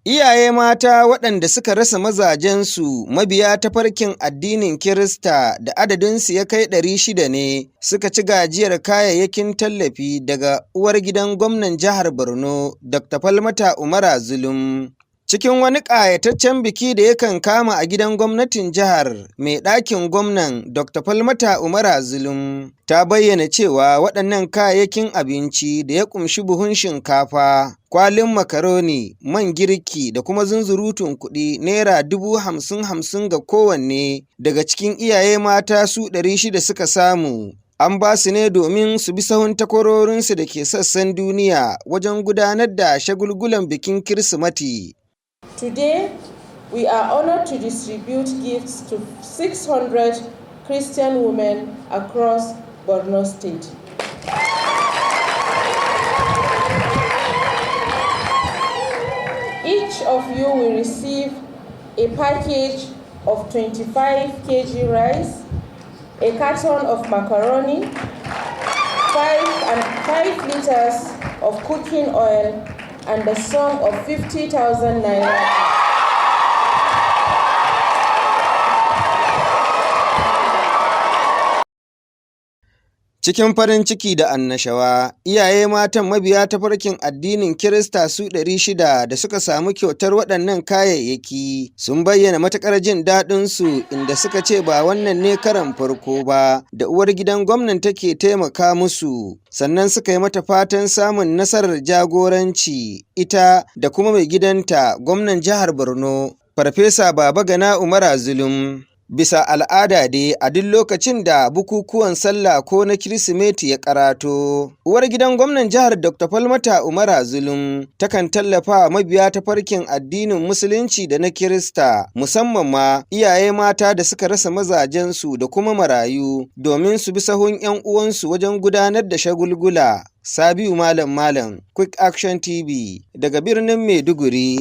Iyaye mata waɗanda suka rasa mazajensu mabiya tafarkin addinin Kirista da adadinsu ya kai 600 ne suka ci gajiyar kayayyakin tallafi daga uwargidan gwamnan jihar Borno, Dr. Falmata Umara Zulum. Cikin wani ƙayataccen biki da ya kankama a gidan gwamnatin jihar, mai ɗakin gwamnan, Dr. Falmata Umara Zulum, ta bayyana cewa waɗannan kayayyakin abinci da ya ƙumshi buhun shinkafa, kwalin makaroni, man girki da kuma zunzurutun kuɗi naira 50,000 50 ga kowanne daga cikin iyaye mata su 600 suka samu. An ba su ne domin su bi sahun takwarorinsu da ke sassan duniya wajen gudanar da shagulgulan bikin Kirsimeti. Today, we are honored to distribute gifts to 600 Christian women across Borno State. Each of you will receive a package of 25 kg rice, a carton of macaroni, 5 and 5 liters of cooking oil, and the sum of 50,000 naira. Cikin farin ciki da annashawa, iyaye matan mabiya tafarkin addinin Kirista su 600 da suka samu kyautar waɗannan kayayyaki sun bayyana matuƙar jin daɗinsu, inda suka ce ba wannan ne karon farko ba da uwar gidan gwamnan take taimaka musu, sannan suka yi mata fatan samun nasarar jagoranci ita da kuma mai gidanta, gwamnan jihar Borno, Farfesa Babagana Umara Zulum. Bisa al'ada dai, a duk lokacin da bukukuwan sallah ko na Kirsimeti ya karato, uwar gidan gwamnan jihar, Dr. Falmata Umara Zulum, takan tallafa mabiya tafarkin addinin Musulunci da na Kirista, musamman ma iyaye mata da suka rasa mazajensu da kuma marayu, domin su bi sahun 'yan uwansu wajen gudanar da shagulgula. Sabiu Malam Malam, Quick Action TV, daga birnin Maiduguri.